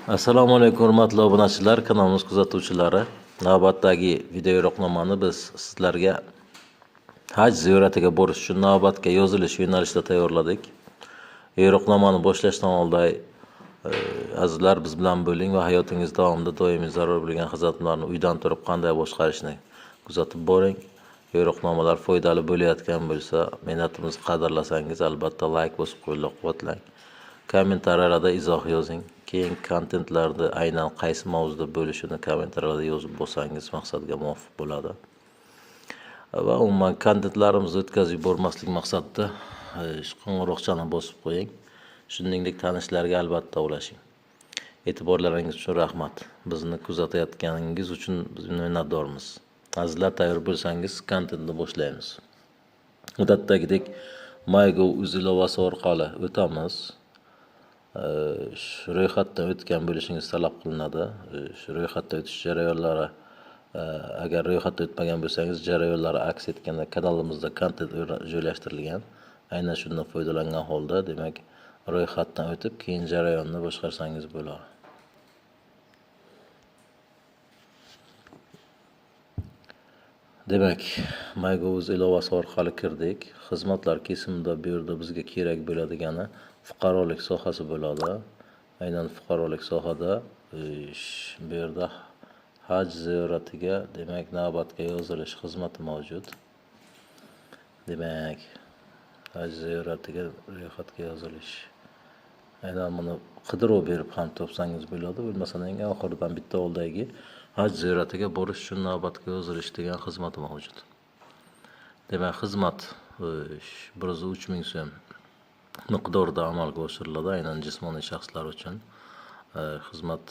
Assalomu alaykum, hurmatli obunachilar, kanalimiz kuzatuvchilari. Navbatdagi video yo'riqnomani biz sizlarga haj ziyoratiga borish uchun navbatga yozilish yo'nalishida tayyorladik. Yo'riqnomani boshlashdan oldin azizlar, biz bilan bo'ling va hayotingiz davomida doimiy zarur bo'lgan xizmatlarni uydan turib qanday boshqarishni kuzatib boring. Yo'riqnomalar foydali bo'layotgan bo'lsa, mehnatimizni qadrlasangiz, albatta like bosib qo'llab-quvvatlang. Kommentariyalarda izoh yozing. Keyin kontentlarni aynan qaysi mavzuda bo'lishini kommentariyalarda yozib bo'lsangiz maqsadga muvofiq bo'ladi. Va umuman kontentlarimizni o'tkazib yubormaslik maqsadida qo'ng'iroqchani bosib qo'ying. Shuningdek, tanishlarga albatta ulashing. E'tiborlaringiz uchun rahmat. Bizni kuzatayotganingiz uchun biz minnatdormiz. Azizlar, tayyor bo'lsangiz, kontentni boshlaymiz. Odatdagidek MyGov.uz ilovasi orqali o'tamiz. Shu ro'yxatdan o'tgan bo'lishingiz talab qilinadi. Shu ro'yxatdan o'tish jarayonlari, agar ro'yxatdan o'tmagan bo'lsangiz, jarayonlari aks etganda kanalimizda kontent joylashtirilgan. Aynan shundan foydalangan holda, demak, ro'yxatdan o'tib, keyin jarayonni boshqarsangiz bo'ladi. Demak, MyGov.uz ilovasi orqali kirdik. Xizmatlar kesimida bu yerda bizga kerak bo'ladigani fuqarolik sohasi bo'ladi. Aynan fuqarolik sohada bu yerda haj ziyoratiga, demak, navbatga yozilish xizmati mavjud. Demak, haj ziyoratiga ro'yxatga yozilish. Aynan buni qidiruv berib ham topsangiz bo'ladi. Bo'lmasa eng oxiridan bitta oldagi haj ziyoratiga borish uchun navbatga yozilish degan xizmati mavjud. Demak, xizmat 103 000 so'm miqdorida amalga oshiriladi aynan jismoniy shaxslar uchun. Xizmat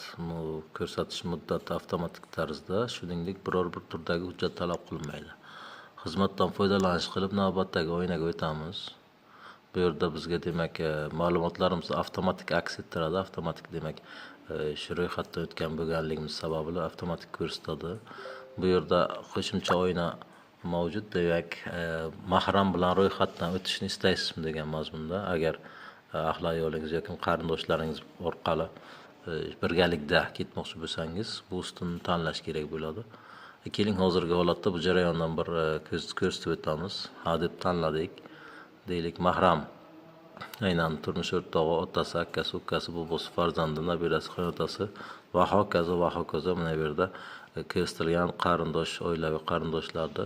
ko'rsatish muddati avtomatik tarzda, shuningdek, biror bir turdagi hujjat talab qilinmaydi. Xizmatdan foydalanish qilib navbatdagi oynaga o'tamiz. Bu yerda bizga, demak, ma'lumotlarimiz avtomatik aks ettiradi. Avtomatik, demak, shu ro'yxatdan o'tgan bo'lganligimiz sababli avtomatik ko'rsatadi. Bu yerda qo'shimcha oyna mavjud, demak, mahram bilan ro'yxatdan o'tishni istaysizmi degan mazmunda. Agar ahli ayolingiz yoki qarindoshlaringiz orqali birgalikda ketmoqchi bo'lsangiz, bu ustunni tanlash kerak bo'ladi. Keling, hozirgi holatda bu jarayondan bir ko'rsatib o'tamiz. Ha deb tanladik. Deylik, mahram aynan turmush o'rtog'i, otasi, akasi, ukasi, bobosi, farzandi, nabirasi, qaynotasi va hokazo va hokazo. Mana bu yerda ko'rsatilgan qarindosh, oilaviy qarindoshlarni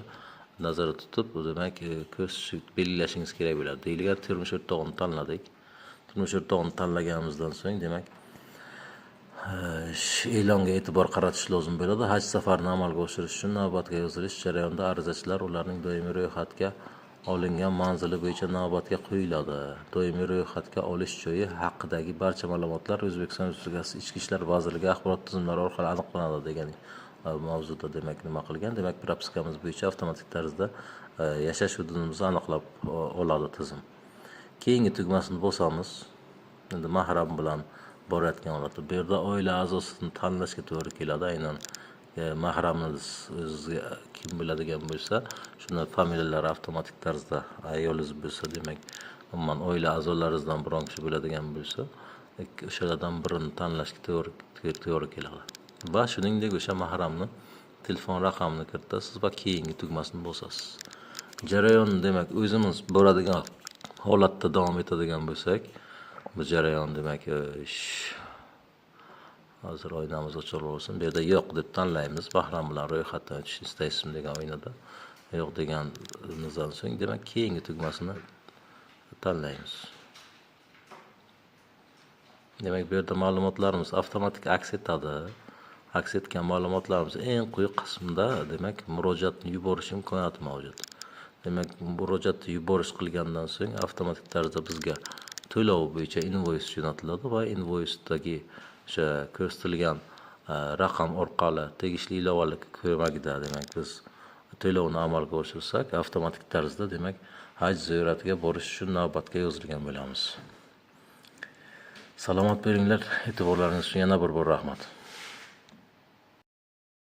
nazarda tutib, demak, ko'rsatish belgilashingiz kerak bo'ladi. Deylik, turmush o'rtog'ini tanladik. Turmush o'rtog'ini tanlaganimizdan so'ng, demak, e'longa e'tibor qaratish lozim bo'ladi. Haj safarini amalga oshirish uchun navbatga yozilish jarayonida arizachilar ularning doimiy ro'yxatga olingan manzili bo'yicha navbatga qo'yiladi. Doimiy ro'yxatga olish joyi haqidagi barcha ma'lumotlar O'zbekiston Respublikasi Ichki ishlar vazirligi axborot tizimlari orqali aniqlanadi degan mavzuda, demak, nima qilgan? Demak, propiskamiz bo'yicha avtomatik tarzda yashash hududimizni aniqlab oladi tizim. Keyingi tugmasini bosamiz. Endi mahram bilan borayotgan holatda bu yerda oila a'zosini tanlashga to'g'ri keladi. Aynan mahramingiz o'zizga kim bo'ladigan bo'lsa, shuni familiyalari avtomatik tarzda, ayolingiz bo'lsa, demak, umuman oila a'zolaringizdan biron kishi bo'ladigan bo'lsa, o'shalardan birini tanlashga to'g'ri keladi. Va shuningdek, o'sha mahramni telefon raqamini kiritasiz va keyingi tugmasini bosasiz. Jarayon, demak, o'zimiz boradigan holatda davom etadigan bo'lsak, bu jarayon, demak, hozir oynamiz ochiq bo'lsin. Bu yerda yo'q deb tanlaymiz. Mahram bilan ro'yxatdan o'tishni istaysizmi degan oynada yo'q deganimizdan so'ng, demak, keyingi tugmasini tanlaymiz. Demak, bu yerda ma'lumotlarimiz avtomatik aks etadi. Aks etgan ma'lumotlarimiz eng quyi qismida, demak, murojaatni yuborish imkoniyati mavjud. Demak, murojaatni yuborish qilgandan so'ng avtomatik tarzda bizga to'lov bo'yicha invoice jo'natiladi va invoicedagi o'sha ko'rsatilgan raqam orqali tegishli ilovalar ko'magida, demak, biz to'lovni amalga oshirsak, avtomatik tarzda, demak, haj ziyoratiga borish uchun navbatga yozilgan bo'lamiz. Salomat bo'linglar, e'tiborlaringiz uchun yana bir bor rahmat.